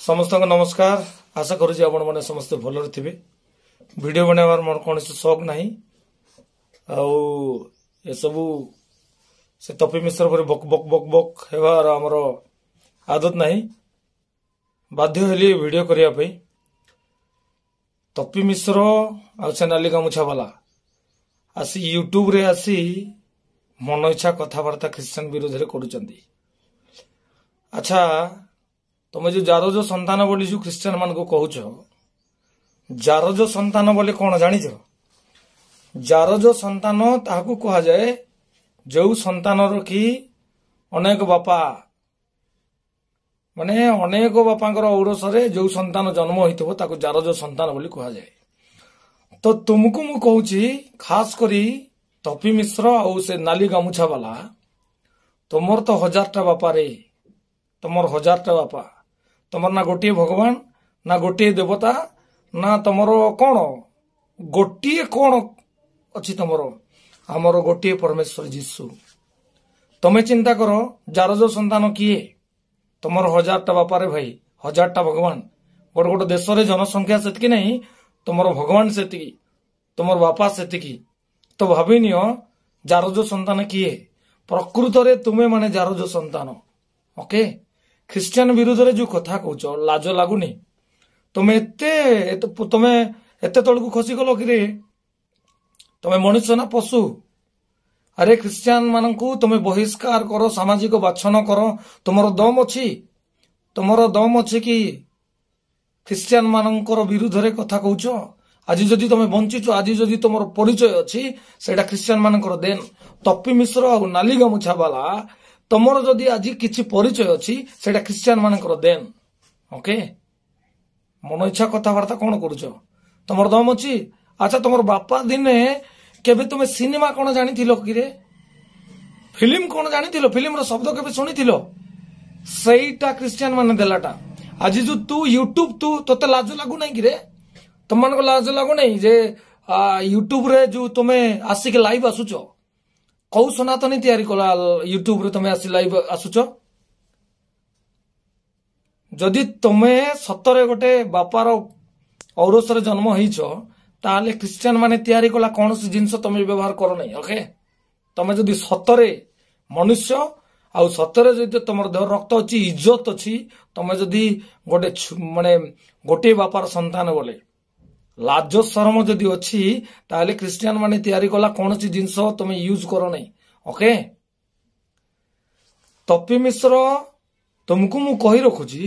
ସମସ୍ତଙ୍କୁ ନମସ୍କାର। ଆଶା କରୁଛି ଆପଣମାନେ ସମସ୍ତେ ଭଲରେ ଥିବେ। ଭିଡ଼ିଓ ବନାଇବାର ମୋର କୌଣସି ସଉକ ନାହିଁ, ଆଉ ଏସବୁ ସେ ତପି ମିଶ୍ର ପରି ବକ୍ ବକ୍ ବକ୍ ବକ୍ ହେବାର ଆମର ଆଦତ ନାହିଁ। ବାଧ୍ୟ ହେଲି ଭିଡ଼ିଓ କରିବା ପାଇଁ। ତପି ମିଶ୍ର ଆଉ ସେ ନାଲି ଗାମୁଛା ବାଲା ଆସି ୟୁଟ୍ୟୁବରେ ଆସି ମନ ଇଚ୍ଛା କଥାବାର୍ତ୍ତା ଖ୍ରୀଷ୍ଟିଆନ ବିରୋଧରେ କରୁଛନ୍ତି। ଆଚ୍ଛା, ତମେ ଯୋଉ ଜାରଜ ସନ୍ତାନ ବୋଲି ଯୋଉ ଖ୍ରୀଷ୍ଟିଆନ ମାନଙ୍କୁ କହୁଛ, ଜାରଜ ସନ୍ତାନ ବୋଲି କଣ ଜାଣିଛ? ଜାରଜ ସନ୍ତାନ ତାହାକୁ କୁହାଯାଏ ଯୋଉ ସନ୍ତାନର କି ଅନେକ ବାପା, ମାନେ ଅନେକ ବାପାଙ୍କର ଔରସରେ ଯୋଉ ସନ୍ତାନ ଜନ୍ମ ହୋଇଥିବ ତାକୁ ଜାରଜ ସନ୍ତାନ ବୋଲି କୁହାଯାଏ। ତ ତୁମକୁ ମୁଁ କହୁଛି, ଖାସ କରି ତପି ମିଶ୍ର ଆଉ ସେ ନାଲି ଗାମୁଛା ବାଲା, ତୁମର ତ ହଜାରଟା ବାପାରେ, ତମର ହଜାରଟା ବାପା, ତମର ନା ଗୋଟିଏ ଭଗବାନ, ନା ଗୋଟିଏ ଦେବତା, ନା ତମର କଣ ଗୋଟିଏ କଣ ଅଛି ତମର? ଆମର ଗୋଟିଏ ପରମେଶ୍ୱର ଯୀଶୁ। ତମେ ଚିନ୍ତା କର, ଜାରଜ ସନ୍ତାନ କିଏ? ତମର ହଜାରଟା ବାପାରେ ଭାଇ, ହଜାରଟା ଭଗବାନ। ଗୋଟେ ଗୋଟେ ଦେଶରେ ଜନସଂଖ୍ୟା ସେତିକି ନାହିଁ, ତମର ଭଗବାନ ସେତିକି, ତମର ବାପା ସେତିକି। ତ ଭାବିନିଅ ଜାରଜ ସନ୍ତାନ କିଏ? ପ୍ରକୃତରେ ତୁମେ ମାନେ ଜାରଜ ସନ୍ତାନ। ଓକେ, ଖ୍ରୀଷ୍ଟିଆନ ବିରୁଦ୍ଧରେ ଯୋଉ କଥା କହୁଛ, ଲାଜ ଲାଗୁନି? ତମେ ଏତେ ତଳକୁ ଖସିଗଲ କିରେ? ତମେ ମଣିଷ ନା ପଶୁ? ଆରେ, ଖ୍ରୀଷ୍ଟିଆନ ମାନଙ୍କୁ ତମେ ବହିଷ୍କାର କର, ସାମାଜିକ ବାଛନ କର, ତମର ଦମ ଅଛି? ତମର ଦମ ଅଛି କି ଖ୍ରୀଷ୍ଟିଆନ ମାନଙ୍କର ବିରୁଦ୍ଧରେ କଥା କହୁଛ? ଆଜି ଯଦି ତମେ ବଞ୍ଚିଛ, ଆଜି ଯଦି ତମର ପରିଚୟ ଅଛି, ସେଇଟା ଖ୍ରୀଷ୍ଟିଆନ ମାନଙ୍କର ଦେନ। ତପି ମିଶ୍ର ଆଉ ନାଲି ଗାମୁଛା ବାଲା, ତମର ଯଦି ଆଜି କିଛି ପରିଚୟ ଅଛି, ସେଇଟା ଖ୍ରୀଷ୍ଟିଆନ ମାନଙ୍କର ଦେନ। ଓକେ, ମନ ଇଚ୍ଛା କଥାବାର୍ତ୍ତା କଣ କରୁଛ? ତମର ଦମ ଅଛି? ଆଚ୍ଛା, ତମର ବାପା ଦିନେ କେବେ ତୁମେ ସିନେମା କଣ ଜାଣିଥିଲ କିରେ? ଫିଲ୍ମ କଣ ଜାଣିଥିଲ? ଫିଲ୍ମର ଶବ୍ଦ କେବେ ଶୁଣିଥିଲ? ସେଇଟା ଖ୍ରୀଷ୍ଟିଆନ ମାନେ ଦେଲାଟା। ଆଜି ଯୋଉ ତୁ ୟୁଟ୍ୟୁବ, ତୁ ତୋତେ ଲାଜ ଲାଗୁନାହିଁ କିରେ? ତମମାନଙ୍କୁ ଲାଜ ଲାଗୁନାହିଁ ଯେ ୟୁଟ୍ୟୁବରେ ଯୋଉ ତୁମେ ଆସିକି ଲାଇଭ୍ ଆସୁଛ? କୋଉ ସନାତନୀ ତିଆରି କଲା ୟୁଟ୍ୟୁବରେ ତମେ ଆସି ଲାଇଭ୍ ଆସୁଛ? ଯଦି ତମେ ସତରେ ଗୋଟେ ବାପାର ଔରସରେ ଜନ୍ମ ହେଇଛ, ତାହେଲେ ଖ୍ରୀଷ୍ଟିଆନ ମାନେ ତିଆରି କଲା କୌଣସି ଜିନିଷ ତମେ ବ୍ୟବହାର କର ନାହିଁ। ଓକେ, ତମେ ଯଦି ସତରେ ମନୁଷ୍ୟ ଆଉ ସତରେ ଯଦି ତମର ଦେହ ରକ୍ତ ଅଛି, ଇଜ୍ଜତ ଅଛି, ତମେ ଯଦି ଗୋଟେ ମାନେ ଗୋଟିଏ ବାପାର ସନ୍ତାନ ବୋଲେ ଲାଜ ସରମ ଯଦି ଅଛି, ତାହେଲେ ଖ୍ରୀଷ୍ଟିଆନ ମାନେ ତିଆରି କଲା କୌଣସି ଜିନିଷ ତମେ ୟୁଜ କର ନାହିଁ। ଓକେ, ତପି ମିଶ୍ର, ତମକୁ ମୁଁ କହି ରଖୁଛି,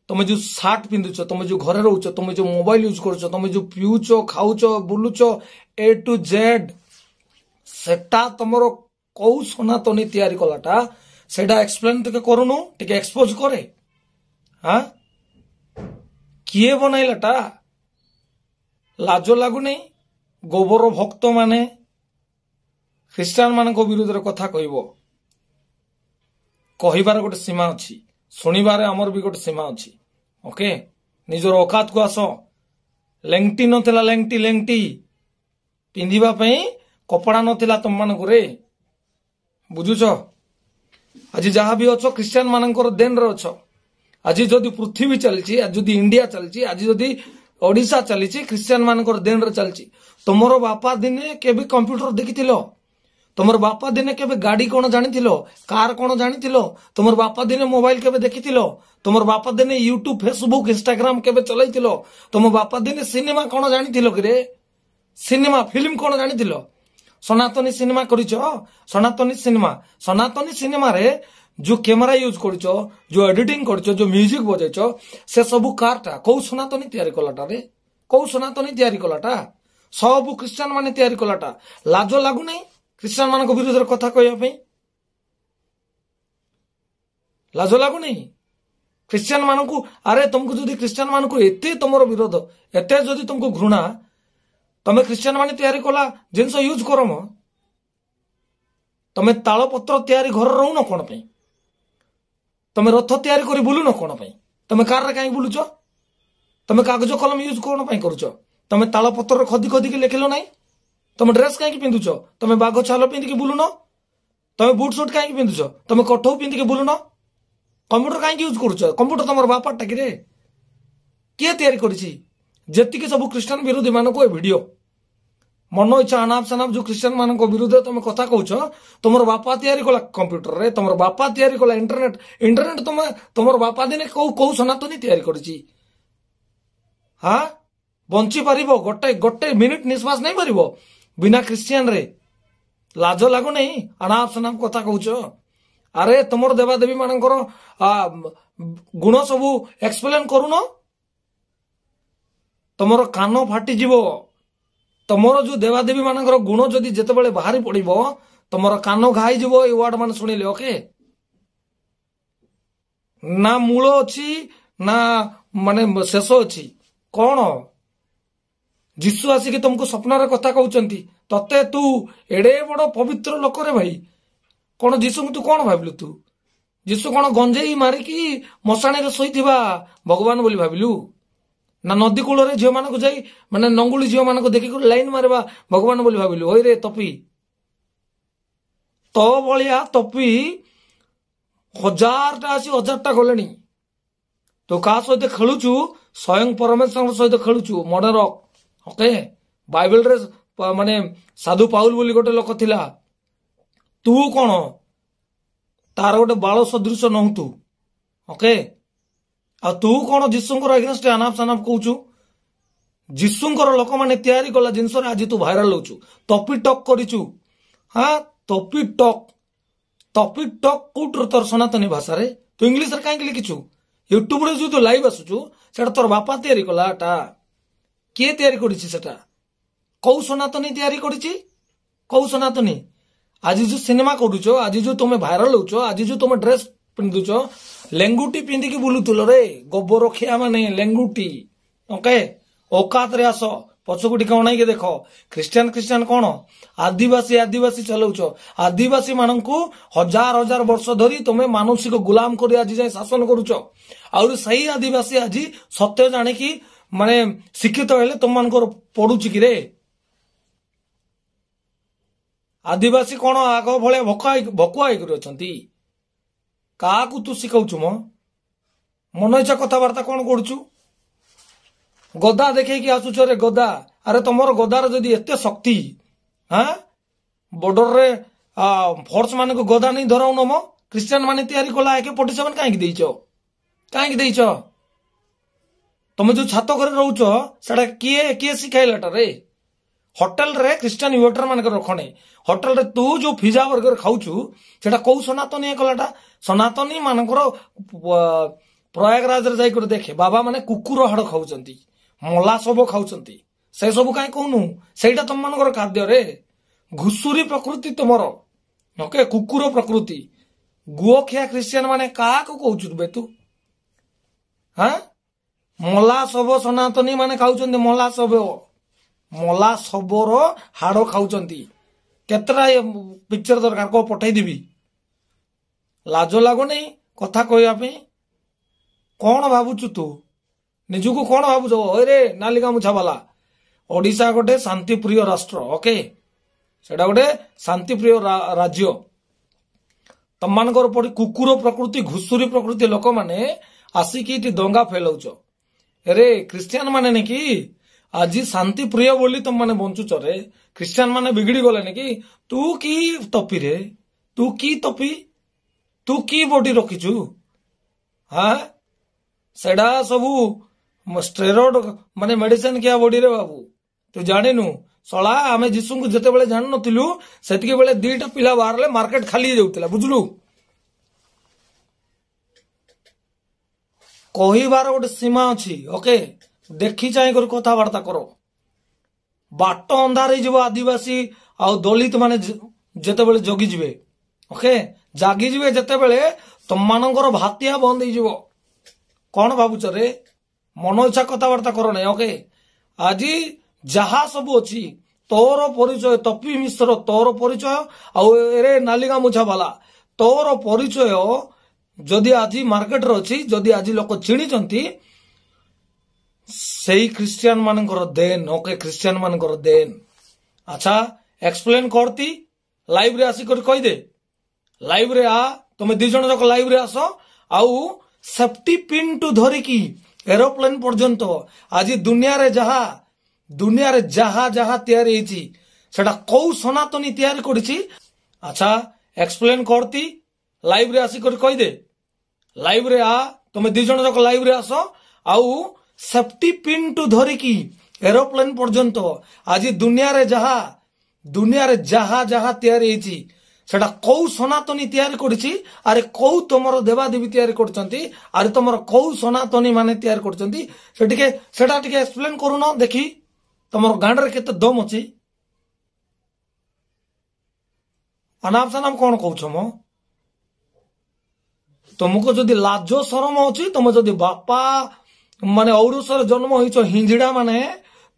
ତମେ ଯୋଉ ସାର୍ଟ ପିନ୍ଧୁଛ, ତମେ ଯୋଉ ଘରେ ରହୁଛ, ତମେ ଯୋଉ ମୋବାଇଲ ୟୁଜ କରୁଛ, ତମେ ଯୋଉ ପିଉଛ, ଖାଉଛ, ବୁଲୁଛ, ଏ ଟୁ ଜେଡ୍, ସେଟା ତମର କୋଉ ସନାତନୀ ତିଆରି କଲାଟା, ସେଇଟା ଏକ୍ସପ୍ଲେନ ଟିକେ କରୁନୁ, ଟିକେ ଏକ୍ସପୋଜ କରେ। ହଁ, କିଏ ବନାଇଲାଟା? ଲାଜ ଲାଗୁନି? ଗୋବର ଭକ୍ତ ମାନେ ଖ୍ରୀଷ୍ଟିଆନ ମାନଙ୍କ ବିରୁଦ୍ଧରେ କଥା କହିବ। କହିବାର ଗୋଟେ ସୀମା ଅଛି, ଶୁଣିବାରେ ଆମର ବି ଗୋଟେ ସୀମା ଅଛି। ଓକେ, ନିଜର ଅକାତକୁ ଆସ। ଲେଙ୍ଗଟି ନଥିଲା, ଲେଙ୍ଗଟି ଲେଙ୍ଗଟି ପିନ୍ଧିବା ପାଇଁ କପଡା ନଥିଲା ତମମାନଙ୍କୁ ରେ, ବୁଝୁଛ? ଆଜି ଯାହା ବି ଅଛ, ଖ୍ରୀଷ୍ଟିଆନ ମାନଙ୍କର ଦେନରେ ଅଛ। ଆଜି ଯଦି ପୃଥିବୀ ଚାଲିଛି, ଆଜି ଯଦି ଇଣ୍ଡିଆ ଚାଲିଛି, ଆଜି ଯଦି ଓଡିଶା ଚାଲିଛି, ଖ୍ରୀଷ୍ଟିଆନ ମାନଙ୍କର ଦେନରେ ଚାଲିଛି। ତମର ବାପା ଦିନେ କେବେ କମ୍ପ୍ୟୁଟର ଦେଖିଥିଲ? ତମର ବାପା ଦିନେ କେବେ ଗାଡି କଣ ଜାଣିଥିଲ? କାର କଣ ଜାଣିଥିଲ? ତମର ବାପା ଦିନେ ମୋବାଇଲ କେବେ ଦେଖିଥିଲ? ତମର ବାପା ଦିନେ ୟୁଟ୍ୟୁବ, ଫେସବୁକ୍, ଇନଷ୍ଟାଗ୍ରାମ କେବେ ଚଲେଇଥିଲ? ତମ ବାପା ଦିନେ ସିନେମା କଣ ଜାଣିଥିଲ କିରେ? ସିନେମା ଫିଲ୍ମ କଣ ଜାଣିଥିଲ? ସନାତନୀ ସିନେମା କରିଛ? ସନାତନୀ ସିନେମା, ସନାତନୀ ସିନେମାରେ ଯୋଉ କ୍ୟାମେରା ୟୁଜ କରୁଛ, ଯୋଉ ଏଡିଟିଂ କରୁଛ, ଯୋଉ ମ୍ୟୁଜିକ ବଜେଇଛ, ସେ ସବୁ କାରଟା କୋଉ ସନାତନୀ ତିଆରି କଲାଟା ରେ? କୋଉ ସନାତନୀ ତିଆରି କଲାଟା? ସବୁ ଖ୍ରୀଷ୍ଟିଆନ ମାନେ ତିଆରି କଲାଟା। ଲାଜ ଲାଗୁନାହିଁ ଖ୍ରୀଷ୍ଟିଆନ ମାନଙ୍କ ବିରୁଦ୍ଧରେ କଥା କହିବା ପାଇଁ? ଲାଜ ଲାଗୁନି ଖ୍ରୀଷ୍ଟିଆନ ମାନଙ୍କୁ? ଆରେ, ତମକୁ ଯଦି ଖ୍ରୀଷ୍ଟିଆନ ମାନଙ୍କୁ ଏତେ ତମର ବିରୋଧ, ଏତେ ଯଦି ତମକୁ ଘୃଣା, ତମେ ଖ୍ରୀଷ୍ଟିଆନ ମାନେ ତିଆରି କଲା ଜିନିଷ ୟୁଜ କର ମ। ତମେ ତାଳପତ୍ର ତିଆରି ଘରେ ରହୁନ କଣ ପାଇଁ? ତମେ ରଥ ତିଆରି କରି ବୁଲୁନ କଣ ପାଇଁ? ତମେ କାରରେ କାହିଁକି ବୁଲୁଛ? ତମେ କାଗଜ କଲମ ୟୁଜ କଣ ପାଇଁ କରୁଛ? ତମେ ତାଳପତ୍ରରେ ଖଦି ଖଦିକି ଲେଖିଲ ନାହିଁ? ତମେ ଡ୍ରେସ କାହିଁକି ପିନ୍ଧୁଛ? ତମେ ବାଘ ଛାଲ ପିନ୍ଧିକି ବୁଲୁନ? ତମେ ବୁଟ ସୁଟ କାହିଁକି ପିନ୍ଧୁଛ? ତମେ କଠଉ ପିନ୍ଧିକି ବୁଲୁନ? କମ୍ପ୍ୟୁଟର କାହିଁକି ୟୁଜ୍ କରୁଛ? କମ୍ପ୍ୟୁଟର ତମର ବାପାଟା କିରେ? କିଏ ତିଆରି କରିଛି? ଯେତିକି ସବୁ ଖ୍ରୀଷ୍ଟିଆନ ବିରୋଧୀ ମାନଙ୍କୁ ଏ ଭିଡିଓ, ମନ ଇଚ୍ଛା ଅନାପ ସନାପ ଯୋଉ ଖ୍ରୀଷ୍ଟିଆନ ମାନଙ୍କ ବିରୁଦ୍ଧରେ ତମେ କଥା କହୁଛ, ତମର ବାପା ତିଆରି କଲା କମ୍ପ୍ୟୁଟରରେ, ତମର ବାପା ତିଆରି କଲା ଇଣ୍ଟରନେଟ। ଇଣ୍ଟରନେଟ ତମେ ତମର ବାପା ଦିନେ କୋଉ କୋଉ ସନାତନୀ ତିଆରି କରିଛି? ହଁ, ବଞ୍ଚି ପାରିବ? ଗୋଟେ ଗୋଟେ ମିନିଟ ନିଶ୍ୱାସ ନେଇପାରିବ ବିନା ଖ୍ରୀଷ୍ଟିଆନରେ? ଲାଜ ଲାଗୁନାହିଁ ଅନାପ ସନାପ କଥା କହୁଛ? ଆରେ ତମର ଦେବାଦେବୀ ମାନଙ୍କର ଗୁଣ ସବୁ ଏକ୍ସପ୍ଲେନ କରୁନ, ତମର କାନ ଫାଟିଯିବ। ତମର ଯୋଉ ଦେବାଦେବୀ ମାନଙ୍କର ଗୁଣ ଯଦି ଯେତେବେଳେ ବାହାରି ପଡିବ, ତମର କାନ ଘା ହେଇଯିବ ଏଇ ୱାର୍ଡ ମାନେ ଶୁଣିଲେ। ଓକେ, ନା ମୂଳ ଅଛି ନା ମାନେ ଶେଷ ଅଛି। କଣ ଯୀଶୁ ଆସିକି ତମକୁ ସ୍ୱପ୍ନରେ କଥା କହୁଛନ୍ତି ତତେ? ତୁ ଏଡେ ବଡ ପବିତ୍ର ଲୋକରେ ଭାଇ, କଣ ଯୀଶୁଙ୍କୁ ତୁ କଣ ଭାବିଲୁ? ତୁ ଯୀଶୁ କଣ ଗଞ୍ଜେଇ ମାରିକି ମଶାଣିରେ ଶୋଇଥିବା ଭଗବାନ ବୋଲି ଭାବିଲୁ, ନା ନଦୀ କୂଳରେ ଝିଅମାନଙ୍କୁ ଯାଇ ମାନେ ନଙ୍ଗୁଳି ଝିଅମାନଙ୍କୁ ଦେଖିକି ଲାଇନ ମାରିବା ଭଗବାନ ବୋଲି ଭାବିଲୁ? ଓଇରେ ତପି, ତୋ ଭଳିଆ ତପି ହଜାରଟା ଆସି ହଜାରଟା ଗଲେଣି। ତୁ କାହା ସହିତ ଖେଳୁଛୁ? ସ୍ୱୟଂ ପରମେଶ୍ୱରଙ୍କ ସହିତ ଖେଳୁଛୁ, ମନେ ରଖ। ଓକେ, ବାଇବେଲରେ ମାନେ ସାଧୁ ପାଉଲ ବୋଲି ଗୋଟେ ଲୋକ ଥିଲା, ତୁ କଣ ତାର ଗୋଟେ ବାଳ ସଦୃଶ ନହୁ ତୁ। ଓକେ, ଆଉ ତୁ କଣ ଯୀଶୁଙ୍କର ଏଗେନଷ୍ଟ ଆନାପ ସାନାପ କହୁଛୁ? ଯୀଶୁଙ୍କର ଲୋକମାନେ ତିଆରି କଲା ଜିନିଷରେ ଆଜି ତୁ ଭାଇରାଲ ହଉଛୁ, ତପି ଟକ୍ କରିଛୁ। ହଁ, ତପି ଟକ୍, ତପି ଟକ୍ କୋଉଠୁ ତୋର ସନାତନୀ ଭାଷାରେ? ତୁ ଇଂଲିଶରେ କାହିଁକି ଲେଖିଛୁ? ୟୁଟ୍ୟୁବରେ ଯୋଉ ତୁ ଲାଇଭ୍ ଆସୁଛୁ, ସେଟା ତୋର ବାପା ତିଆରି କଲା? ଏଟା କିଏ ତିଆରି କରିଛି? ସେଟା କୋଉ ସନାତନୀ ତିଆରି କରିଛି? କୋଉ ସନାତନୀ? ଆଜି ଯୋଉ ସିନେମା କରୁଛ, ଆଜି ଯୋଉ ତମେ ଭାଇରାଲ ହଉଛ, ଆଜି ଯୋଉ ତମେ ଡ୍ରେସ ପିନ୍ଧୁଛ, ଲେଙ୍ଗୁଟି ପିନ୍ଧିକି ବୁଲୁଥିଲ ରେ ଗୋବର ଖିଆ ମାନେ, ଲେଙ୍ଗୁଟି। ଓକେ, ଔକାତରେ ଆସ, ପଛକୁ ଟିକେ ଅଣେଇକି ଦେଖ। ଖ୍ରୀଷ୍ଟିଆନ ଖ୍ରୀଷ୍ଟିଆନ କଣ ଆଦିବାସୀ ଆଦିବାସୀ ଚଲାଉଛ? ଆଦିବାସୀ ମାନଙ୍କୁ ହଜାର ହଜାର ବର୍ଷ ଧରି ତମେ ମାନସିକ ଗୁଲାମ କରି ଆଜି ଯାଏ ଶାସନ କରୁଛ। ଆହୁରି ସେଇ ଆଦିବାସୀ ଆଜି ସତ୍ୟ ଜାଣିକି ମାନେ ଶିକ୍ଷିତ ହେଲେ ତମମାନଙ୍କର ପଡୁଛି କି ରେ? ଆଦିବାସୀ କଣ ଆଗ ଭଳିଆ ଭକୁଆ ହେଇକରି ଅଛନ୍ତି? କାହାକୁ ତୁ ଶିଖାଉଛୁ ମ? ମନ ଇଚ୍ଛା କଥାବାର୍ତ୍ତା କଣ କରୁଛୁ? ଗଦା ଦେଖେଇକି ଆସୁଛ ରେ ଗଦା। ଆରେ ତମର ଗଦାର ଯଦି ଏତେ ଶକ୍ତି, ହଁ, ବର୍ଡରରେ ଫୋର୍ସ ମାନଙ୍କୁ ଗଦା ନେଇ ଧରାଉନ ମ। ଖ୍ରୀଷ୍ଟିଆନ ମାନେ ତିଆରି କଲା AK-47 କାହିଁକି ଦେଇଛ? କାହିଁକି ଦେଇଛ? ତମେ ଯୋଉ ଛାତ ଘରେ ରହୁଛ ସେଟା କିଏ କିଏ ଶିଖାଇଲାଟା ରେ? ହୋଟେଲରେ ଖ୍ରୀଷ୍ଟିଆନ ୱେଟର ମାନଙ୍କର ରଖଣେ। ହୋଟେଲରେ ତୁ ଯୋଉ ପିଜା ବର୍ଗର ଖାଉଛୁ ସେଟା କୋଉ ସନାତନୀ କଲାଟା? ସନାତନୀ ମାନଙ୍କର ପ୍ରୟାଗରାଜରେ ଯାଇକରି ଦେଖେ, ବାବା ମାନେ କୁକୁର ହାଡ଼ ଖାଉଛନ୍ତି, ମଲା ଶବ ଖାଉଛନ୍ତି, ସେ ସବୁ କାହିଁ କହୁନୁ? ସେଇଟା ତମମାନଙ୍କର ଖାଦ୍ୟରେ ଘୁଷୁରୀ ପ୍ରକୃତି ତମର। ଓକେ, କୁକୁର ପ୍ରକୃତି, ଗୁଅଖିଆ ଖ୍ରୀଷ୍ଟିଆନ ମାନେ କାହାକୁ କହୁଛୁ ବେ ତୁ? ହଁ, ମଲା ଶବ ସନାତନୀ ମାନେ ଖାଉଛନ୍ତି, ମଲା ଶବ, ମଲା ଶବର ହାଡ଼ ଖାଉଛନ୍ତି। କେତେଟା ପିକ୍ଚର ଦରକାର କହ, ପଠେଇଦେବି। ଲାଜ ଲାଗୁନି କଥା କହିବା ପାଇଁ? କଣ ଭାବୁଛୁ ତୁ ନିଜକୁ? କଣ ଭାବୁଛୁ ରେ ନାଲି ଗାମୁଛା ବାଲା? ଓଡିଶା ଗୋଟେ ଶାନ୍ତିପ୍ରିୟ ରାଷ୍ଟ୍ର। ଓକେ, ସେଟା ଗୋଟେ ଶାନ୍ତିପ୍ରିୟ ରାଜ୍ୟ। ତମମାନଙ୍କର ପରି କୁକୁର ପ୍ରକୃତି, ଘୁଷୁରୀ ପ୍ରକୃତି ଲୋକମାନେ ଆସିକି ଏଠି ଦଙ୍ଗା ଫେଲାଉଛ। ରେ ଖ୍ରୀଷ୍ଟିଆନ ମାନେ ନାକି ଆଜି ଶାନ୍ତିପ୍ରିୟ ବୋଲି ତମମାନେ ବଞ୍ଚୁଛ ରେ? ଖ୍ରୀଷ୍ଟିଆନ ମାନେ ବିଗିଡି ଗଲେନି କି? ତୁ କି ତପି ରେ? ତୁ କି ତପି? ତୁ କି ବଡି ରଖିଛୁ? ହଁ, ସେଟା ସବୁ ଷ୍ଟେରଏଡ ମାନେ ମେଡିସିନ ଖିଆ ବଡିରେ ବାବୁ, ତୁ ଜାଣିନୁ ଶଳା। ଆମେ ଯୀଶୁଙ୍କୁ ଯେତେବେଳେ ଜାଣିନଥିଲୁ ସେତିକି ବେଳେ ଦିଟା ପିଲା ବାହାରିଲେ ମାର୍କେଟ ଖାଲି ହେଇଯାଉଥିଲା, ବୁଝିଲୁ? କହିବାର ଗୋଟେ ସୀମା ଅଛି। ଓକେ, ଦେଖି ଚାହିଁ କରି କଥାବାର୍ତ୍ତା କର। ବାଟ ଅନ୍ଧାର ହେଇଯିବ ଆଦିବାସୀ ଆଉ ଦଳିତ ମାନେ ଯେତେବେଳେ ଜଗିଯିବେ। ଓକେ, ଜାଗିଯିବେ ଯେତେବେଳେ, ତମମାନଙ୍କର ଭାତିଆ ବନ୍ଦ ହେଇଯିବ। କଣ ଭାବୁଛ ରେ? ମନ ଇଚ୍ଛା କଥାବାର୍ତ୍ତା କର ନାହିଁ। ଓକେ, ଆଜି ଯାହା ସବୁ ଅଛି ତୋର ପରିଚୟ, ତପି ମିଶ୍ର ତୋର ପରିଚୟ, ଆଉ ଏରେ ନାଲି ଗାମୁଛା ବାଲା ତୋର ପରିଚୟ ଯଦି ଆଜି ମାର୍କେଟରେ ଅଛି, ଯଦି ଆଜି ଲୋକ ଚିହ୍ନିଛନ୍ତି, ସେଇ ଖ୍ରୀଷ୍ଟିଆନ ମାନଙ୍କର ଦେନ୍। ଓକେ, ଖ୍ରୀଷ୍ଟିଆନ ମାନଙ୍କର ଦେନ୍। ଆଚ୍ଛା, ଏକ୍ସପ୍ଲେନ କରତି, ଲାଇଭରେ ଆସିକରି କହିଦେ। ଲାଇଭରେ ଆ, ତମେ ଦି ଜଣ ଯାକ ଲାଇଭରେ ଆସ, ଆଉ ସେଫ୍ଟି ପିନ୍ ଟୁ ଧରିକି ଏରୋପ୍ଲେନ ପର୍ଯ୍ୟନ୍ତ ଆଜି ଦୁନିଆରେ ଯାହା ଦୁନିଆରେ ଯାହା ଯାହା ତିଆରି ହେଇଛି ସେଟା କୋଉ ସନାତନୀ ତିଆରି କରିଛି? ଆଚ୍ଛା, ଏକ୍ସପ୍ଲେନ କରତି, ଲାଇଭରେ ଆସିକରି କହିଦେ। ଲାଇଭରେ ଆ, ତମେ ଦି ଜଣ ଯାକ ଲାଇଭରେ ଆସ। ଆଉ ସେଫ୍ଟି ପିନ୍ ଟୁ ଧରିକି ଏରୋପ୍ଲେନ ପର୍ଯ୍ୟନ୍ତ ଆଜି ଦୁନିଆରେ ଯାହା ଦୁନିଆରେ ଯାହା ଯାହା ତିଆରି ହେଇଛି ସେଟା କୋଉ ସନାତନୀ ତିଆରି କରିଛି? ଆରେ କୋଉ ତମର ଦେବାଦେବୀ ତିଆରି କରୁଛନ୍ତି? ଆରେ ତମର କୋଉ ସନାତନୀ ମାନେ ତିଆରି କରୁଛନ୍ତି? ସେ ଟିକେ ସେଟା ଟିକେ ଏକ୍ସପ୍ଲେନ କରୁନ ଦେଖି, ତମର ଗାଣ୍ଡରେ କେତେ ଦମ ଅଛି। ଅନାପ ସନାପ କଣ କହୁଛ ମ? ତମକୁ ଯଦି ଲାଜ ସରମ ଅଛି, ତମେ ଯଦି ବାପା ମାନେ ଔରସରେ ଜନ୍ମ ହେଇଛ, ହିଞ୍ଜିଡା ମାନେ,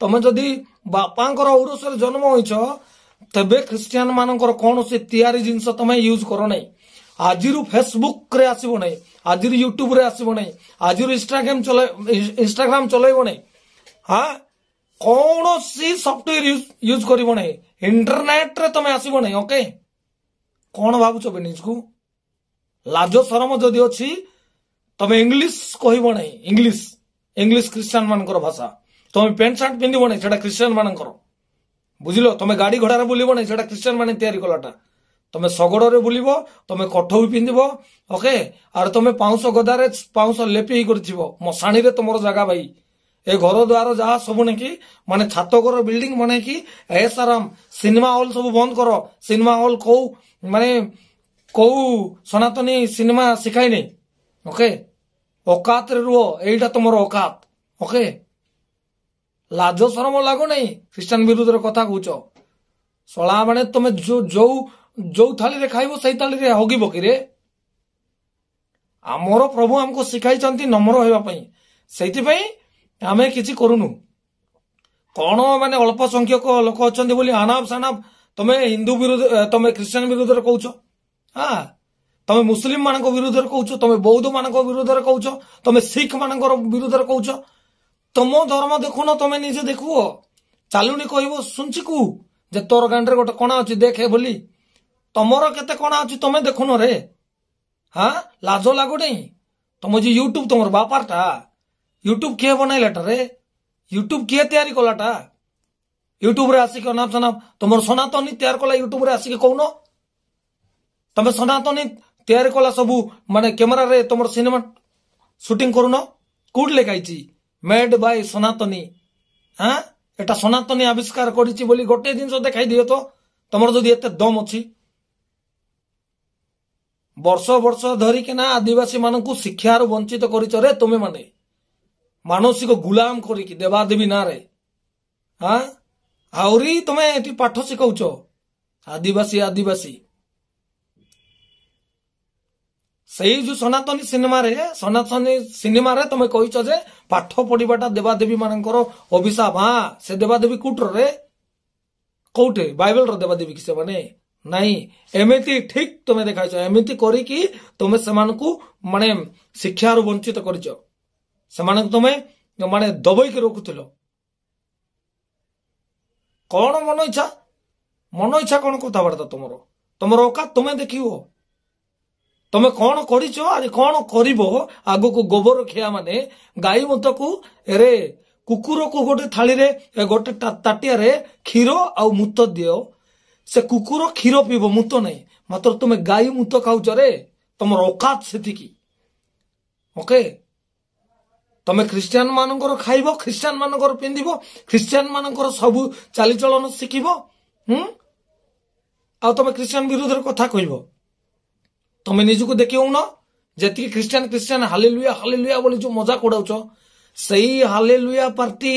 ତମେ ଯଦି ବାପାଙ୍କର ଔରସରେ ଜନ୍ମ ହେଇଛ, ତେବେ ଖ୍ରୀଷ୍ଟିଆନ ମାନଙ୍କର କୌଣସି ତିଆରି ଜିନିଷ ତମେ ୟୁଜ କର ନାହିଁ। ଆଜିରୁ ଫେସବୁକରେ ଆସିବ ନାହିଁ, ଆଜିରୁ ୟୁଟ୍ୟୁବରେ ଆସିବ ନାହିଁ, ଆଜିରୁ ଇନଷ୍ଟାଗ୍ରାମ ଚଲେଇବ ନାହିଁ, ହଁ, କୌଣସି ସଫ୍ଟୱେର ୟୁଜ କରିବ ନାହିଁ, ଇଣ୍ଟରନେଟରେ ତମେ ଆସିବ ନାହିଁ। ଓକେ, କଣ ଭାବୁଛ ବେ ନିଜକୁ? ଲାଜ ସରମ ଯଦି ଅଛି, ତମେ ଇଂଲିଶ କହିବ ନାହିଁ। ଇଂଲିଶ ଖ୍ରୀଷ୍ଟିଆନ ମାନଙ୍କର ଭାଷା। ତମେ ପ୍ୟାଣ୍ଟ ସାର୍ଟ ପିନ୍ଧିବ ନାହିଁ, ସେଟା ଖ୍ରୀଷ୍ଟିଆନ ମାନଙ୍କର, ବୁଝିଲ? ତମେ ଗାଡି ଘୋଡାରେ ବୁଲିବ ନାହିଁ, ସେଟା ଖ୍ରୀଷ୍ଟିଆନ ମାନେ ତିଆରି କଲାଟା। ତମେ ଶଗଡରେ ବୁଲିବ, ତମେ କଠଉ ପିନ୍ଧିବ, ଓକେ, ଆଉ ତମେ ପାଉଁଶ ଗଦାରେ ପାଉଁଶ ଲେପି ହେଇକରି ଥିବ। ମଶାଣିରେ ତମର ଜାଗା ଭାଇ। ଏ ଘର ଦ୍ୱାର ଯାହା ସବୁ ନାକି ମାନେ ଛାତ ଘର ବିଲ୍ଡିଂ ବନେଇକି ଏସ୍ ଆରାମ, ସିନେମା ହଲ୍ ସବୁ ବନ୍ଦ କର। ସିନେମା ହଲ୍ କୋଉ ମାନେ କୋଉ ସନାତନୀ ସିନେମା ଶିଖାଇନି? ଓକେ, ଅକାତରେ ରୁହ, ଏଇଟା ତମର ଅକାତ। ଓକେ, ଲାଜ ସରମ ଲାଗୁନାହିଁ ଖ୍ରୀଷ୍ଟିଆନ ବିରୁଦ୍ଧରେ କଥା କହୁଛ ଶଳା ମାନେ? ତମେ ଯୋଉ ଯୋଉ ଥାଳିରେ ଖାଇବ ସେଇ ଥାଳିରେ ହଗିବ କିରେ? ଆମର ପ୍ରଭୁ ଆମକୁ ଶିଖାଇଛନ୍ତି ନମ୍ର ହେବା ପାଇଁ, ସେଇଥିପାଇଁ ଆମେ କିଛି କରୁନୁ। କଣ ମାନେ ଅଳ୍ପ ସଂଖ୍ୟକ ଲୋକ ଅଛନ୍ତି ବୋଲି ଆନାପ ସାନାପ ତମେ ହିନ୍ଦୁ ବିରୁଦ୍ଧ, ତମେ ଖ୍ରୀଷ୍ଟିଆନ ବିରୁଦ୍ଧରେ କହୁଛ, ହଁ, ତମେ ମୁସଲିମ ମାନଙ୍କ ବିରୁଦ୍ଧରେ କହୁଛ, ତମେ ବୌଦ୍ଧ ମାନଙ୍କ ବିରୁଦ୍ଧରେ କହୁଛ, ତମେ ଶିଖ ମାନଙ୍କର ବିରୁଦ୍ଧରେ କହୁଛ। ତମ ଧର୍ମ ଦେଖୁନ, ତମେ ନିଜେ ଦେଖିବ। ଚାଲୁନି କହିବ ଶୁଣିଛି ଯେ ତୋର ଗାଣ୍ଡରେ ଗୋଟେ କଣା ଅଛି ଦେଖେ ବୋଲି। ତମର କେତେ କଣା ଅଛି ତମେ ଦେଖୁନ ରେ? ହଁ, ଲାଜ ଲାଗୁନି? ତମ ଯେ ୟୁଟ୍ୟୁବ ତମର ବାପାରଟା? ୟୁଟ୍ୟୁବ କିଏ ବନାଇଲାଟା ରେ? ୟୁଟ୍ୟୁବ କିଏ ତିଆରି କଲାଟା? ୟୁଟ୍ୟୁବରେ ଆସିକି ଅନାପ ସନାପ, ତମର ସନାତନୀ ତିଆରି କଲା ୟୁଟ୍ୟୁବରେ ଆସିକି କହୁନ? ତମେ ସନାତନୀ ତିଆରି କଲା ସବୁ ମାନେ କ୍ୟାମେରାରେ ତମର ସିନେମା ସୁଟିଂ କରୁନ। କୋଉଠି ଲେଖା ହେଇଛି ମେଡ୍ ବାଇ ସନାତନୀ? ହଁ, ଏଟା ସନାତନୀ ଆବିଷ୍କାର କରିଛି ବୋଲି ଗୋଟେ ଜିନିଷ ଦେଖାଇ ଦିଅ ତ, ତମର ଯଦି ଏତେ ଦମ ଅଛି। ବର୍ଷ ବର୍ଷ ଧରିକିନା ଆଦିବାସୀ ମାନଙ୍କୁ ଶିକ୍ଷାରୁ ବଞ୍ଚିତ କରିଛ ରେ ତୁମେ ମାନେ, ମାନସିକ ଗୁଲାମ କରିକି ଦେବାଦେବୀ ନାଁରେ। ହଁ, ଆହୁରି ତମେ ଏଠି ପାଠ ଶିଖାଉଛ ଆଦିବାସୀ ଆଦିବାସୀ। ସେଇ ଯୋଉ ସନାତନୀ ସିନେମାରେ, ସନାତନୀ ସିନେମାରେ ତମେ କହିଛ ଯେ ପାଠ ପଢିବାଟା ଦେବାଦେବୀ ମାନଙ୍କର ଅଭିଶାପ। ହଁ, ସେ ଦେବାଦେବୀ କୋଉଠରେ, କୋଉଠି ବାଇବେଲର ଦେବାଦେବୀ କି ସେମାନେ? ନାଇଁ, ଏମିତି ଠିକ ତମେ ଦେଖାଇଛ। ଏମିତି କରିକି ତମେ ସେମାନଙ୍କୁ ମାନେ ଶିକ୍ଷାରୁ ବଞ୍ଚିତ କରିଛ, ସେମାନଙ୍କୁ ତମେ ମାନେ ଦବେଇକି ରଖୁଥିଲ। କଣ ମନ ଇଚ୍ଛା, ମନ ଇଚ୍ଛା କଣ କଥାବାର୍ତ୍ତା ତମର? ତମର ଅକାତ ତମେ ଦେଖିବ, ତମେ କଣ କରିଛ, ଆରେ କଣ କରିବ ଆଗକୁ। ଗୋବର ଖିଆ ମାନେ ଗାଈ ମୁତକୁ, ଏରେ କୁକୁରକୁ ଗୋଟେ ଥାଳିରେ ଗୋଟେ ତାଟିଆରେ କ୍ଷୀର ଆଉ ମୁତ ଦିଅ, ସେ କୁକୁର କ୍ଷୀର ପିଇବ, ମୁତ ନାହିଁ। ମାତ୍ର ତୁମେ ଗାଈ ମୁତ ଖାଉଛ ରେ, ତମର ଅକାତ ସେତିକି। ଓକେ, ତମେ ଖ୍ରୀଷ୍ଟିଆନ ମାନଙ୍କର ଖାଇବ, ଖ୍ରୀଷ୍ଟିଆନ ମାନଙ୍କର ପିନ୍ଧିବ, ଖ୍ରୀଷ୍ଟିଆନ ମାନଙ୍କର ସବୁ ଚାଲିଚଳନ ଶିଖିବ, ହୁଁ, ଆଉ ତମେ ଖ୍ରୀଷ୍ଟିଆନ ବିରୁଦ୍ଧରେ କଥା କହିବ। ତମେ ନିଜକୁ ଦେଖିଉନ? ଯେତିକି ଖ୍ରୀଷ୍ଟିଆନ ଖ୍ରୀଷ୍ଟିଆନ ହାଲେଲୁୟା ହାଲେଲୁୟା ବୋଲି ଯୋଉ ମଜାକ ଉଡାଉଛ, ସେଇ ହାଲେଲୁୟା ପାର୍ଟି,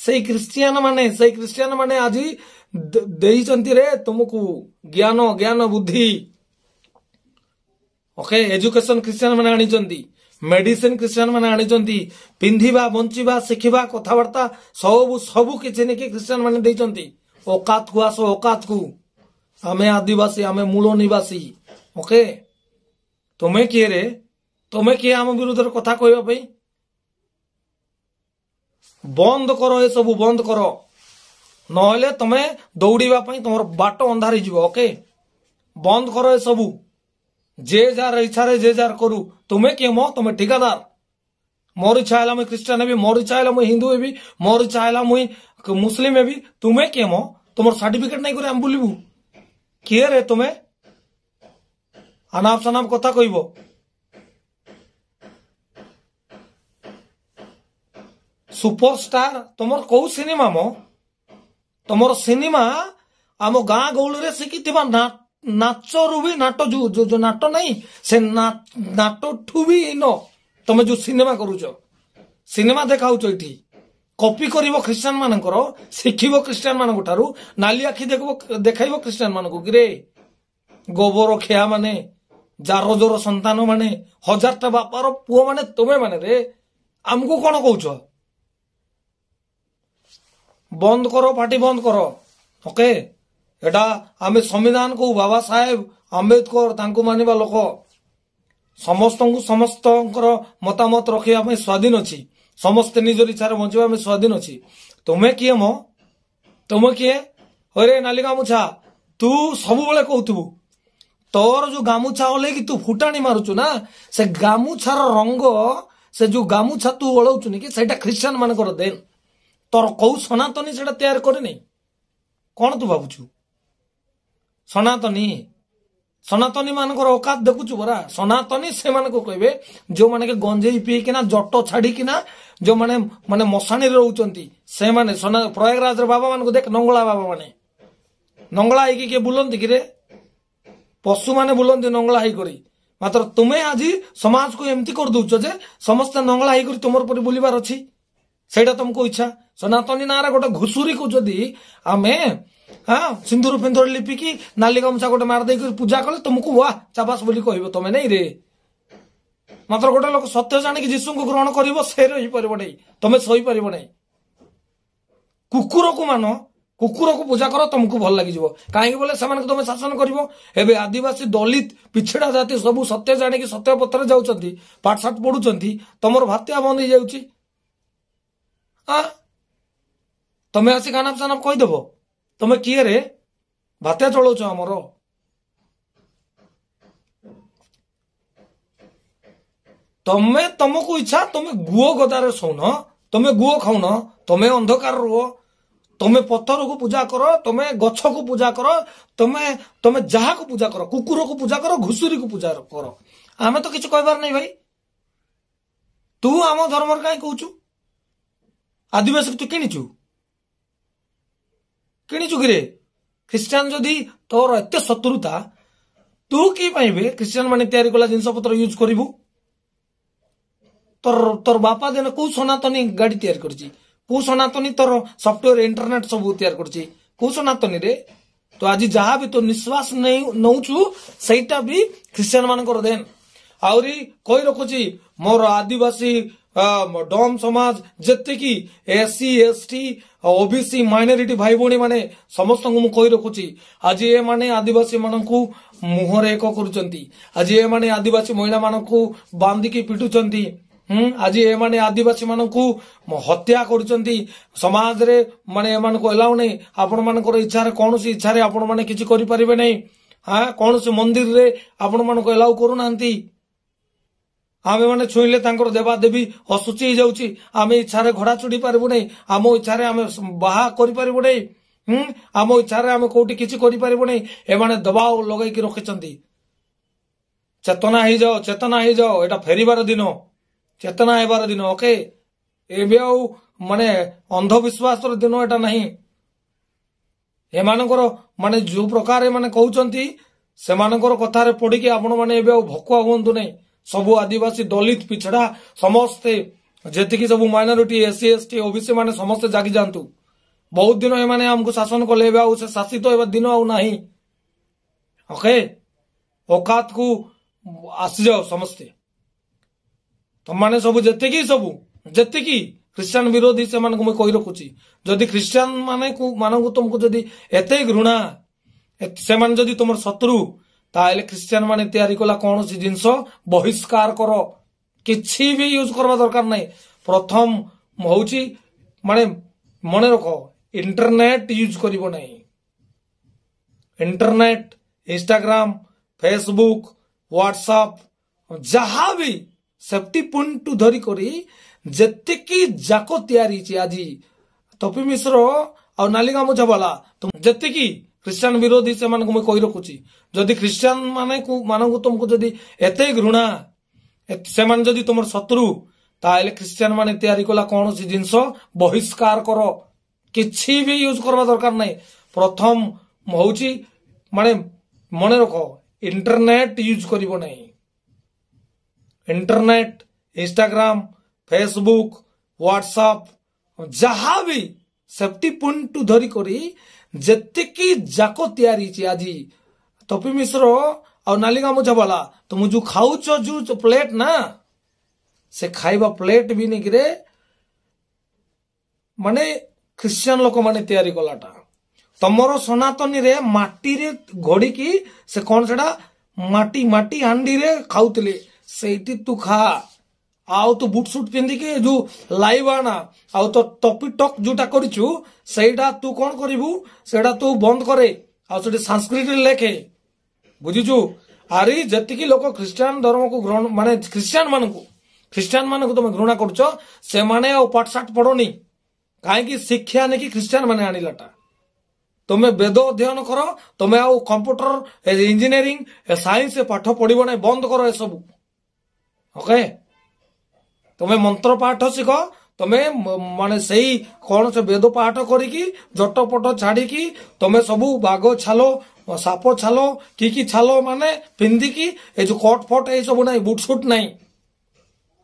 ସେଇ ଖ୍ରୀଷ୍ଟିଆନ ମାନେ, ସେଇ ଖ୍ରୀଷ୍ଟିଆନ ମାନେ ଆଜି ଦେଇଛନ୍ତି ରେ ତୁମକୁ ଜ୍ଞାନ, ଜ୍ଞାନ ବୁଦ୍ଧି। ଓକେ, ଏଜୁକେସନ ଖ୍ରୀଷ୍ଟିଆନ ମାନେ ଆଣିଛନ୍ତି, ମେଡିସିନ ଖ୍ରୀଷ୍ଟିଆନ ମାନେ ଆଣିଛନ୍ତି, ପିନ୍ଧିବା, ବଞ୍ଚିବା, ଶିଖିବା, କଥାବାର୍ତ୍ତା ସବୁ ସବୁ କିଛି ନେଇକି ଖ୍ରୀଷ୍ଟିଆନ ମାନେ ଦେଇଛନ୍ତି। ଅକାତକୁ ଆସ, ଅକାତକୁ। ଆମେ ଆଦିବାସୀ, ଆମେ ମୂଳ ନିବାସୀ। ଓକେ, ତୁମେ କିଏ ରେ? ତୁମେ କିଏ ଆମ ବିରୁଦ୍ଧରେ କଥା କହିବା ପାଇଁ? ବନ୍ଦ କର, ଏସବୁ ବନ୍ଦ କର, ନହେଲେ ତମେ ଦୌଡ଼ିବା ପାଇଁ ତମର ବାଟ ଅନ୍ଧାର ହେଇଯିବ। ଓକେ, ବନ୍ଦ କର ଏସବୁ। ଯେ ଯାହାର ଇଚ୍ଛାରେ ଯେ ଯାହାର କରୁ। ତୁମେ କିଏ ମ? ତୁମେ ଠିକାଦାର। ମୋର ଇଚ୍ଛା ହେଲା ମୁଇଁ ଖ୍ରୀଷ୍ଟିଆନ ହେବି, ମୋର ଇଚ୍ଛା ହେଲା ମୁଇଁ ହିନ୍ଦୁ ହେବି, ମୋର ଇଚ୍ଛା ହେଲା ମୁଇଁ ମୁସଲିମ ହେବି। ତୁମେ କିଏ ମ? ତୁମର ସାର୍ଟିଫିକେଟ ନାଇଁ କରି ଆମେ ବୁଲିବୁ? କିଏ ରେ ତୁମେ? ଆନାପ ସନାପ କଥା କହିବ। ସୁପରଷ୍ଟାର ତମର କୋଉ ସିନେମା ମ? ତମର ସିନେମା ଆମ ଗାଁ ଗହଳିରେ ଶିଖିଥିବା ନାଚରୁ ବି ନାଟ, ଯୋଉ ନାଟ ନାହିଁ ସେ ନାଟଠୁ ବି ନ ତମେ ଯୋଉ ସିନେମା କରୁଛ, ସିନେମା ଦେଖାଉଛ ଏଠି, କପି କରିବ ଖ୍ରୀଷ୍ଟିଆନ ମାନଙ୍କର, ଶିଖିବ ଖ୍ରୀଷ୍ଟିଆନ ମାନଙ୍କ ଠାରୁ, ନାଲି ଆଖି ଦେଖାଇବ ଖ୍ରୀଷ୍ଟିଆନ ମାନଙ୍କୁ କିରେ ଗୋବର ଖିଆ ମାନେ, ଜାରଜର ସନ୍ତାନ ମାନେ, ହଜାରଟା ବାପାର ପୁଅ ମାନେ ତୁମେ ମାନେ ରେ, ଆମକୁ କଣ କହୁଛ? ବନ୍ଦ କର, ପାଟି ବନ୍ଦ କର। ଓକେ, ଏଟା ଆମେ ସମ୍ବିଧାନକୁ, ବାବା ସାହେବ ଆମ୍ବେଦକର ତାଙ୍କୁ ମାନିବା ଲୋକ। ସମସ୍ତଙ୍କୁ ସମସ୍ତଙ୍କର ମତାମତ ରଖିବା ପାଇଁ ସ୍ୱାଧୀନ ଅଛି, ସମସ୍ତେ ନିଜର ଇଚ୍ଛାରେ ବଞ୍ଚିବା ପାଇଁ ସ୍ୱାଧୀନ ଅଛି। ତୁମେ କିଏ ମ? ତୁମେ କିଏ? ହରେ ନାଲି ଗାମୁଛା, ତୁ ସବୁବେଳେ କହୁଥିବୁ ତୋର ଯୋଉ ଗାମୁଛା ଓହ୍ଲେଇକି ତୁ ଫୁଟାଣି ମାରୁଛୁ ନା, ସେ ଗାମୁଛାର ରଙ୍ଗ, ସେ ଯୋଉ ଗାମୁଛା ତୁ ଓଳଉଛୁ କି ସେଇଟା ଖ୍ରୀଷ୍ଟିଆନ ମାନଙ୍କର ଦେନ। ତୋର କୋଉ ସନାତନୀ ସେଇଟା ତିଆରି କରିନି? କଣ ତୁ ଭାବୁଛୁ ସନାତନୀ? ସନାତନୀ ମାନଙ୍କର ଅକାତ ଦେଖୁଛୁ ପରା। ସନାତନୀ ସେମାନଙ୍କୁ କହିବେ ଯୋଉମାନେ କି ଗଞ୍ଜେଇ ପିଇକିନା ଜଟ ଛାଡିକିନା ଯୋଉମାନେ ମାନେ ମଶାଣିରେ ରହୁଛନ୍ତି ସେମାନେ। ପ୍ରୟାଗରାଜର ବାବା ମାନଙ୍କୁ ଦେଖ, ନଙ୍ଗଳା ବାବା ମାନେ ନଙ୍ଗଳା ହେଇକି କିଏ ବୁଲନ୍ତି କିରେ? ପଶୁମାନେ ବୁଲନ୍ତି ନଙ୍ଗଳା ହେଇକରି। ମାତ୍ର ତୁମେ ଆଜି ସମାଜକୁ ଏମିତି କରିଦଉଛ ଯେ ସମସ୍ତେ ନଙ୍ଗଳା ହେଇକରି ତୁମର ପରି ବୁଲିବାର ଅଛି, ସେଇଟା ତମକୁ ଇଚ୍ଛା। ସନାତନୀ ନାଁରେ ଗୋଟେ ଘୁଷୁରୀକୁ ଯଦି ଆମେ ହଁ ସିନ୍ଦୁର ଫିନ୍ଦୁର ଲିପିକି ନାଲି ଗାମୁଛା ଗୋଟେ ମାରି ଦେଇକି ପୂଜା କଲେ ତୁମକୁ ୱାହ ଚାବାସ ବୋଲି କହିବ ତମେ ନାଇଁ ରେ। ମାତ୍ର ଗୋଟେ ଲୋକ ସତ୍ୟ ଜାଣିକି ଯୀଶୁଙ୍କୁ ଗ୍ରହଣ କରିବ, ସେ ରହିପାରିବ ନାହିଁ, ତମେ ସହିପାରିବ ନାହିଁ। କୁକୁରକୁ ମାନ, କୁକୁରକୁ ପୂଜା କର, ତମକୁ ଭଲ ଲାଗିଯିବ। କାହିଁକି ବୋଲେ ସେମାନଙ୍କୁ ତମେ ଶାସନ କରିବ। ଏବେ ଆଦିବାସୀ, ଦଲିତ, ପିଛଡ଼ା ଜାତି ସବୁ ସତ୍ୟ ଜାଣିକି ସତ୍ୟ ପଥରେ ଯାଉଛନ୍ତି, ପାଠ ସାଠ ପଢୁଛନ୍ତି, ତମର ଭାତ୍ୟା ବନ୍ଦ ହେଇଯାଉଛି। ତମେ ଆସି କାନାପ ସାନାପ କହିଦେବ। ତମେ କିଏ ରେ? ଭାତ୍ୟା ଚଳଉଛ ଆମର। ତମେ ତମକୁ ଇଚ୍ଛା ତମେ ଗୁଅ ଗଦାରେ ଶୋଉନ, ତମେ ଗୁଅ ଖାଉନ, ତମେ ଅନ୍ଧକାର ରୁହ, ତମେ ପଥରକୁ ପୂଜା କର, ତମେ ଗଛକୁ ପୂଜା କର, ତମେ ତମେ ଯାହାକୁ ପୂଜା କର, କୁକୁରକୁ ପୂଜା କର, ଘୁଷୁରୀକୁ ପୂଜା କର, ଆମେ ତ କିଛି କହିବାର ନାହିଁ ଭାଇ। ତୁ ଆମ ଧର୍ମର କାହିଁ କହୁଛୁ? ଆଦିବାସୀକୁ ତୁ କିଣିଛୁ? କିଣିଛୁ କିରେ? ଖ୍ରୀଷ୍ଟିଆନ ଯଦି ତୋର ଏତେ ଶତ୍ରୁତା, ତୁ କି ପାଇବେ ଖ୍ରୀଷ୍ଟିଆନ ମାନେ ତିଆରି କଲା ଜିନିଷ ପତ୍ର ୟୁଜ କରିବୁ? ତୋର ବାପା ଦିନ କୋଉ ସନାତନୀ ଗାଡି ତିଆରି କରିଛି? କୋଉ ସନାତନୀ ତୋର ସଫ୍ଟୱେର ଇଣ୍ଟରନେଟ ସବୁ ତିଆରି କରିଛି? କୋଉ ସନାତନୀରେ? ତ ଆଜି ଯାହା ବି ତୋ ନିଶ୍ୱାସ ନେଉଛୁ ସେଇଟା ବି ଖ୍ରୀଷ୍ଟିଆନ ମାନଙ୍କର ଦେନ। ଆହୁରି କହି ରଖୁଛି, ମୋର ଆଦିବାସୀ ଡମ୍ ସମାଜ ଯେତିକି ଏସସି, ଏସଟି, ଓବିସି, ମାଇନରିଟି ଭାଇ ଭଉଣୀ ମାନେ ସମସ୍ତଙ୍କୁ ମୁଁ କହି ରଖୁଛି, ଆଜି ଏମାନେ ଆଦିବାସୀ ମାନଙ୍କୁ ମୁହଁରେ ଏକ କରୁଛନ୍ତି, ଆଜି ଏମାନେ ଆଦିବାସୀ ମହିଳା ମାନଙ୍କୁ ବାନ୍ଧିକି ପିଟୁଛନ୍ତି, ଆଜି ଏମାନେ ଆଦିବାସୀ ମାନଙ୍କୁ ହତ୍ୟା କରୁଛନ୍ତି। ସମାଜରେ ମାନେ ଏମାନଙ୍କୁ ଏଲାଉ ନାହିଁ। ଆପଣ ମାନଙ୍କର ଇଚ୍ଛାରେ କୌଣସି ଇଚ୍ଛାରେ ଆପଣ ମାନେ କିଛି କରିପାରିବେ ନାହିଁ। ହଁ, କୌଣସି ମନ୍ଦିରରେ ଆପଣ ମାନଙ୍କୁ ଏଲାଉ କରୁନାହାନ୍ତି। ଆମେ ମାନେ ଛୁଇଁଲେ ତାଙ୍କର ଦେବାଦେବୀ ଅଶୁଚି ହେଇଯାଉଛି। ଆମେ ଇଚ୍ଛାରେ ଘୋଡା ଚଢି ପାରିବୁ ନାହିଁ, ଆମ ଇଚ୍ଛାରେ ଆମେ ବାହା କରିପାରିବୁ ନାହିଁ, ଆମ ଇଚ୍ଛାରେ ଆମେ କୋଉଠି କିଛି କରିପାରିବୁ ନାହିଁ। ଏମାନେ ଦବାବ ଲଗେଇକି ରଖିଛନ୍ତି। ଚେତନା ହେଇଯାଅ, ଚେତନା ହେଇଯାଅ, ଏଇଟା ଫେରିବାର ଦିନ, ଚେତନା ହେବାର ଦିନ। ଓକେ, ଏବେ ଆଉ ମାନେ ଅନ୍ଧବିଶ୍ୱାସର ଦିନ ଏଟା ନାହିଁ। ଏମାନଙ୍କର ମାନେ ଯୋଉ ପ୍ରକାର ଏମାନେ କହୁଛନ୍ତି ସେମାନଙ୍କର କଥାରେ ପଡିକି ଆପଣ ମାନେ ଏବେ ଆଉ ଭକୁଆ ହୁଅନ୍ତୁ ନାହିଁ। ସବୁ ଆଦିବାସୀ, ଦଲିତ, ପିଛଡ଼ା ସମସ୍ତେ ଯେତିକି ସବୁ ମାଇନରିଟି, ଏସସି, ଏସଟି, ଓବିସି ମାନେ ସମସ୍ତେ ଜାଗି ଯାଆନ୍ତୁ। ବହୁତ ଦିନ ଏମାନେ ଆମକୁ ଶାସନ କଲେ, ଏବେ ଆଉ ସେ ଶାସିତ ହେବା ଦିନ ଆଉ ନାହିଁ। ଓକେ, ଅକାତକୁ ଆସିଯାଅ ସମସ୍ତେ। ତମମାନେ ସବୁ ଯେତିକି ସବୁ ଯେତିକି ଖ୍ରୀଷ୍ଟିଆନ ବିରୋଧୀ ସେମାନଙ୍କୁ ମୁଁ କହି ରଖୁଛି, ଯଦି ଖ୍ରୀଷ୍ଟିଆନ ମାନଙ୍କୁ ତୁମକୁ ଯଦି ଏତେ ଘୃଣା, ସେମାନେ ଯଦି ତୁମର ଶତ୍ରୁ, ତାହେଲେ ଖ୍ରୀଷ୍ଟିଆନ ମାନେ ତିଆରି କଲା କୌଣସି ଜିନିଷ ବହିଷ୍କାର କର। କିଛି ବି ୟୁଜ କରିବା ଦରକାର ନାହିଁ। ପ୍ରଥମ ହଉଛି ମାନେ ମନେ ରଖ, ଇଣ୍ଟରନେଟ ୟୁଜ କରିବ ନାହିଁ। Internet, Instagram, Facebook, ହ୍ୱାଟ୍ସଆପ୍ ଯାହା ବି ସେଫ୍ଟି ପଏଣ୍ଟ ଧରି କରି ଯେତିକି ଯାକ ତିଆରି ହେଇଛି ଆଜି ତପି ମିଶ୍ର ଆଉ ନାଲି ଗାମୁଛା ବାଲା ଯେତିକି ଖ୍ରୀଷ୍ଟିଆନ ବିରୋଧୀ ସେମାନଙ୍କୁ ମୁଁ କହି ରଖୁଛି, ଯଦି ଖ୍ରୀଷ୍ଟିଆନ ମାନଙ୍କୁ ତୁମକୁ ଯଦି ଏତେ ଘୃଣା, ସେମାନେ ଯଦି ତୁମର ଶତ୍ରୁ, ତାହେଲେ ଖ୍ରୀଷ୍ଟିଆନ ମାନେ ତିଆରି କଲା କୌଣସି ଜିନିଷ ବହିଷ୍କାର କର, କିଛି ବି ୟୁଜ କରିବା ଦରକାର ନାହିଁ। ପ୍ରଥମ ହଉଛି ମାନେ ମନେ ରଖ, ଇଣ୍ଟରନେଟ ୟୁଜ କରିବ ନାହିଁ। ଇଣ୍ଟରନେଟ, ଇନଷ୍ଟାଗ୍ରାମ, ଫେସବୁକ୍, ହ୍ୱାଟ୍ସଆପ୍ ଯାହା ବି ସେଫ୍ଟି ପଏଣ୍ଟ ଧରି କରି ଯେତିକି ଯାକ ତିଆରି ହେଇଛି ଆଜି ତପି ମିଶ୍ର ଆଉ ନାଲି ଗାମୁଛା ବାଲା, ତୁମ ଯୋଉ ଖାଉଛ ଯୋଉ ପ୍ଲେଟ ନା, ସେ ଖାଇବା ପ୍ଲେଟ ବି ନେଇକିରେ ମାନେ ଖ୍ରୀଷ୍ଟିଆନ ଲୋକମାନେ ତିଆରି କଲାଟା। ତମର ସନାତନୀରେ ମାଟିରେ ଘଡିକି ସେ କଣ ସେଟା ମାଟି ମାଟି ହାଣ୍ଡିରେ ଖାଉଥିଲେ, ସେଇଠି ତୁ ଖା। ଆଉ ତୁ ବୁଟ ସୁଟ ପିନ୍ଧିକି ଯୋଉ ଲାଇଭ୍ ଆଣା ଆଉ ତୋ ଟପି ଟକ୍ ଯୋଉଟା କରିଛୁ ସେଇଟା ତୁ କଣ କରିବୁ, ସେଇଟା ତୁ ବନ୍ଦ କରେ ଆଉ ସେଠି ସାଂସ୍କ୍ରିଟରେ ଲେଖେ, ବୁଝିଛୁ? ଆରେ ଯେତିକି ଲୋକ ଖ୍ରୀଷ୍ଟିଆନ ଧର୍ମକୁ ଗ୍ରହଣ ମାନେ ଖ୍ରୀଷ୍ଟିଆନ ମାନଙ୍କୁ ତମେ ଘୃଣା କରୁଛ, ସେମାନେ ଆଉ ପାଠ ସାଠ ପଢନି। କାହିଁକି ଶିକ୍ଷା ନେଇକି ଖ୍ରୀଷ୍ଟିଆନ ମାନେ ଆଣିଲାଟା। ତମେ ବେଦ ଅଧ୍ୟୟନ କର, ତମେ ଆଉ କମ୍ପ୍ୟୁଟର ଇଞ୍ଜିନିୟରିଂ ସାଇନ୍ସ ପାଠ ପଢିବ ନାହିଁ, ବନ୍ଦ କର ଏସବୁ। ଓକେ, ତମେ ମନ୍ତ୍ର ପାଠ ଶିଖ, ତମେ ମାନେ ସେଇ କଣ ସେ ବେଦ ପାଠ କରିକି ଜଟପଟ ଛାଡିକି ତମେ ସବୁ ବାଘ ଛାଲ, ସାପ ଛାଲ, କି କି ଛାଲ ମାନେ ପିନ୍ଧିକି ଏ ଯୋଉ କଟ ଫଟ ଏଇ ସବୁ ନାହିଁ, ବୁଟ ସୁଟ ନାହିଁ,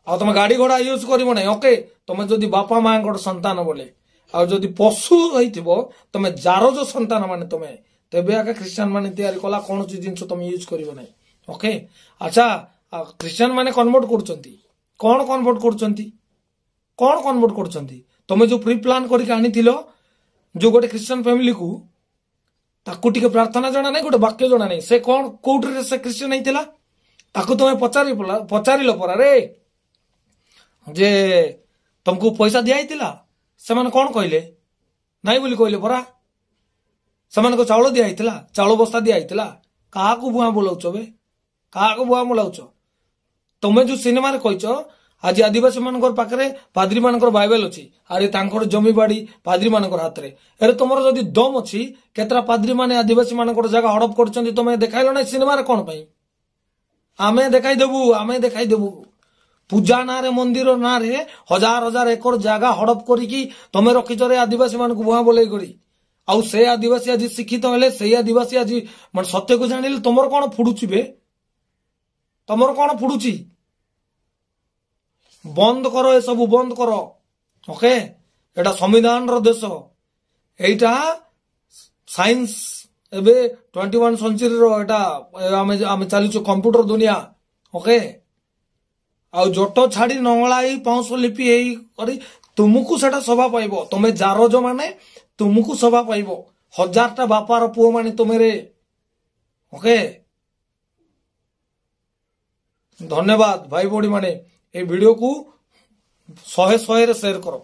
ଆଉ ତମେ ଗାଡି ଘୋଡା ୟୁଜ କରିବ ନାହିଁ। ଓକେ, ତମେ ଯଦି ବାପା ମାଙ୍କର ସନ୍ତାନ ବୋଲେ, ଆଉ ଯଦି ପଶୁ ହେଇଥିବ ତମେ ଜାରଜ ସନ୍ତାନ ମାନେ ତମେ, ତେବେ ଆଗ ଖ୍ରୀଷ୍ଟିଆନ ମାନେ ତିଆରି କଲା କୌଣସି ଜିନିଷ ତମେ ୟୁଜ କରିବ ନାହିଁ। ଓକେ, ଆଚ୍ଛା, ଖ୍ରୀଷ୍ଟିଆନ ମାନେ କନଭର୍ଟ କରୁଛନ୍ତି, କଣ କନଭର୍ଟ କରୁଛନ୍ତି, କଣ କନଭର୍ଟ କରୁଛନ୍ତି? ତମେ ଯୋଉ ପ୍ରି ପ୍ଲାନ୍ କରିକି ଆଣିଥିଲ ଯୋଉ ଗୋଟେ ଖ୍ରୀଷ୍ଟିଆନ ଫ୍ୟାମିଲିକୁ, ତାକୁ ଟିକେ ପ୍ରାର୍ଥନା ଜଣା ନାହିଁ, ଗୋଟେ ବାକ୍ୟ ଜଣା ନାହିଁ, ସେ କଣ କୋଉଠିରେ ସେ ଖ୍ରୀଷ୍ଟିଆନ ହେଇଥିଲା ତାକୁ ତମେ ପଚାରିଲ ପରା ରେ ଯେ ତମକୁ ପଇସା ଦିଆ ହେଇଥିଲା? ସେମାନେ କଣ କହିଲେ? ନାଇଁ ବୋଲି କହିଲେ ପରା। ସେମାନଙ୍କୁ ଚାଉଳ ଦିଆ ହେଇଥିଲା, ଚାଉଳ ବସ୍ତା ଦିଆ ହେଇଥିଲା। କାହାକୁ ଭୁଆଁ ବୁଲାଉଛ ବେ? କାହାକୁ ଭୁଆଁ ବୁଲାଉଛ? ତମେ ଯୋଉ ସିନେମାରେ କହିଛ ଆଜି ଆଦିବାସୀ ମାନଙ୍କର ପାଖରେ ପାଦ୍ରୀ ମାନଙ୍କର ବାଇବେଲ ଅଛି, ଆରେ ତାଙ୍କର ଜମି ବାଡି ପାଦ୍ରୀ ମାନଙ୍କର ହାତରେ। ଆରେ ତମର ଯଦି ଦମ ଅଛି, କେତେଟା ପାଦ୍ରୀ ମାନେ ଆଦିବାସୀ ମାନଙ୍କର ଜାଗା ହଡପ କରୁଛନ୍ତି ତମେ ଦେଖାଇଲ ନାହିଁ ସିନେମାରେ କଣ ପାଇଁ? ଆମେ ଦେଖାଇଦେବୁ, ଆମେ ଦେଖାଇଦେବୁ। ପୂଜା ନାଁରେ, ମନ୍ଦିର ନାଁରେ ହଜାର ହଜାର ଏକର ଜାଗା ହଡପ କରିକି ତମେ ରଖିଛ ରେ ଆଦିବାସୀ ମାନଙ୍କୁ ଭୁଆଁ ବୋଲେଇ କରି। ଆଉ ସେ ଆଦିବାସୀ ଆଜି ଶିକ୍ଷିତ ହେଲେ, ସେଇ ଆଦିବାସୀ ଆଜି ମାନେ ସତ୍ୟକୁ ଜାଣିଲେ, ତମର କଣ ଫୁଡୁଛି ବେ? ତମର କଣ ଫୁଡୁଛି? ବନ୍ଦ କର ଏସବୁ, ବନ୍ଦ କର। ଓକେ, ଏଟା ସମ୍ବିଧାନର ଦେଶ, ଏଇଟା ସାଇନ୍ସ, ଏବେ 21 ସେଞ୍ଚୁରୀର ଏଟା ଆମେ ଚାଲିଛୁ କମ୍ପ୍ୟୁଟର ଦୁନିଆ। ଓକେ, ଆଉ ଜଟ ଛାଡି ନଙ୍ଗଳା ହେଇ ପାଉଁଶ ଲିପି ହେଇ କରି ତୁମକୁ ସେଟା ଶୋଭା ପାଇବ। ତମେ ଜାରଜ ମାନେ ତୁମକୁ ଶୋଭା ପାଇବ, ହଜାରଟା ବାପାର ପୁଅ ମାନେ ତୁମେ ରେ। ଓକେ, ଧନ୍ୟବାଦ ଭାଇ ଭଉଣୀ ମାନେ, ଏଇ ଭିଡିଓକୁ 100 100ରେ ସେୟାର କର।